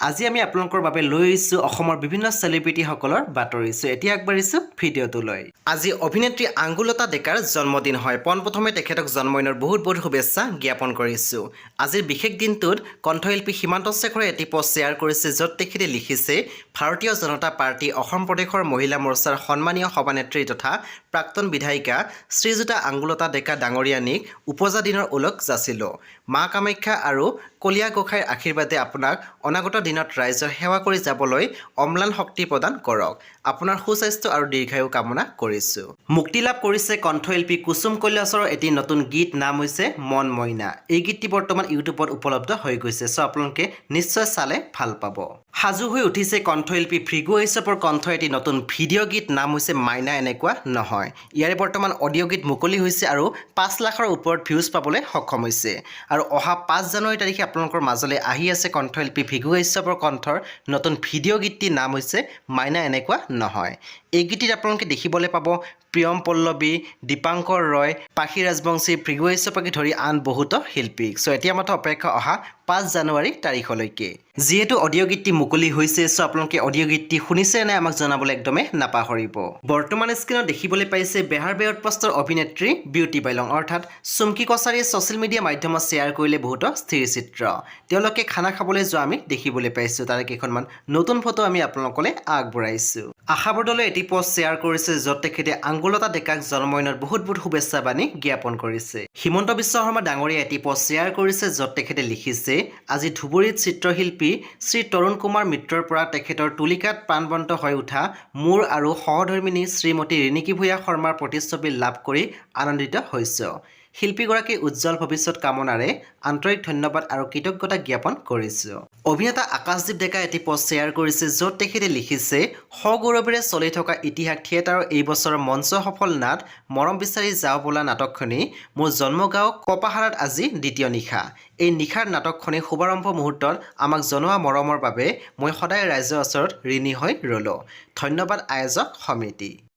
আজি আমি আপোনালোকৰ বাবে লৈ আহিছোঁ অসমৰ বিভিন্ন চেলিব্ৰিটিসকলৰ বাতৰি। চ' এতিয়া আগবাঢ়িছোঁ ভিডিঅ'টোলৈ। আজি অভিনেত্ৰী আংগুলতা ডেকাৰ জন্মদিন হয়। পোনপ্ৰথমে তেখেতক জন্মদিনৰ বহুত বহুত শুভেচ্ছা জ্ঞাপন কৰিছোঁ। আজিৰ বিশেষ দিনটোত কণ্ঠশিল্পী সীমান্ত শেখৰে এটি পষ্ট শ্বেয়াৰ কৰিছে, য'ত তেখেতে লিখিছে, ভাৰতীয় জনতা পাৰ্টী অসম প্ৰদেশৰ মহিলা মৰ্চাৰ সন্মানীয় সভানেত্ৰী তথা প্ৰাক্তন বিধায়িকা শ্ৰীযুতা আংগুলতা ডেকা ডাঙৰীয়ানীক উপজা দিনৰ ওলগ যাচিলোঁ। মা কামাখ্যা আৰু কলীয়া গোসাঁইৰ আশীৰ্বাদে আপোনাক অনাগত দিনত ৰাইজৰ সেৱা কৰি যাবলৈ অম্লান শক্তি প্ৰদান কৰক। আপোনাৰ সুস্বাস্থ্য আৰু দীৰ্ঘায়ু কামনা কৰিছোঁ। মুক্তি লাভ কৰিছে কণ্ঠশিল্পী কুসুম কৈলাশৰ এটি নতুন গীত, নাম হৈছে মন মইনা। এই গীতটি বৰ্তমান ইউটিউবত উপলব্ধ হৈ গৈছে। চ' আপোনালোকে নিশ্চয় চালে ভাল পাব। সাজু হৈ উঠিছে কণ্ঠশিল্পী ভৃগু কাশ্যপৰ কণ্ঠ এটি নতুন ভিডিঅ' গীত, নাম হৈছে মাইনা এনেকুৱা নহয়। ইয়াৰে বৰ্তমান অডিঅ' গীত মুকলি হৈছে আৰু 5 লাখৰ ওপৰত ভিউজ পাবলৈ সক্ষম হৈছে। আৰু অহা 5 জানুৱাৰী তাৰিখে আপোনালোকৰ মাজলৈ আহি আছে কণ্ঠশিল্পী ভৃগু কাশ্যপৰ কণ্ঠৰ নতুন ভিডিঅ' গীতটিৰ নাম হৈছে মাইনা এনেকুৱা নহয়। এই গীতটিত আপোনালোকে দেখিবলৈ পাব প্ৰিয়ম পল্লৱী, দীপাংকৰ ৰয়, পাখি ৰাজবংশী, ভৃগু কাশ্যপকে ধৰি আন বহুতো শিল্পীক। চ' এতিয়া মাত্ৰ অপেক্ষা অহা 5 জানুৱাৰী তাৰিখলৈকে। যিহেতু অডিঅ' গীতটি মুকলি হৈছে, চ' আপোনালোকে অডিঅ' গীতটি শুনিছে নাই আমাক জনাবলৈ একদমেই নাপাহৰিব। বৰ্তমান স্ক্ৰীণত দেখিবলৈ পাইছে বেহাৰ আউটপোষ্টৰ অভিনেত্ৰী বিউটি বাইলং অৰ্থাৎ চুমকি কছাৰীয়ে ছ'চিয়েল মিডিয়া মাধ্যমত শ্বেয়াৰ কৰিলে বহুতো স্থিৰ চিত্ৰ। তেওঁলোকে খানা খাবলৈ যোৱা আমি দেখিবলৈ পাইছোঁ। তাৰে কেইখনমান নতুন ফটো আমি আপোনালোকলৈ আগবঢ়াইছোঁ। আশা বৰদলৈ এটি পষ্ট শ্বেয়াৰ কৰিছে, য'ত তেখেতে আংগুলতা ডেকাক জন্মদিনত বহুত বহুত শুভেচ্ছা বাণী জ্ঞাপন কৰিছে। হিমন্ত বিশ্ব শৰ্মা ডাঙৰীয়াই এটি পষ্ট শ্বেয়াৰ কৰিছে, য'ত তেখেতে লিখিছে, আজি ধুবুৰীত চিত্ৰশিল্পী শ্ৰী তৰুণ কুমাৰ মিত্ৰৰ পৰা তেখেতৰ তুলিকাত প্ৰাণৱন্ত হৈ উঠা মোৰ আৰু সহধৰ্মিনী শ্ৰীমতী ৰিণিকী ভূঞা শৰ্মাৰ প্ৰতিচ্ছবি লাভ কৰি আনন্দিত হৈছোঁ। শিল্পীগৰাকীৰ উজ্জ্বল ভৱিষ্যত কামনাৰে আন্তৰিক ধন্যবাদ আৰু কৃতজ্ঞতা জ্ঞাপন কৰিছোঁ। অভিনেতা আকাশদীপ ডেকাই এটি পষ্ট শ্বেয়াৰ কৰিছে, য'ত তেখেতে লিখিছে, সগৌৰৱেৰে চলি থকা ইতিহাস থিয়েটাৰৰ এই বছৰৰ মঞ্চ সফল নাট মৰম বিচাৰি যাওঁ বোলা নাটকখনি মোৰ জন্মগাঁও কপাহাৰাত আজি দ্বিতীয় নিশা। এই নিশাৰ নাটকখনি শুভাৰম্ভ মুহূৰ্তত আমাক জনোৱা মৰমৰ বাবে মই সদায় ৰাইজৰ ওচৰত ঋণী হৈ ৰ'লোঁ। ধন্যবাদ আয়োজক সমিতি।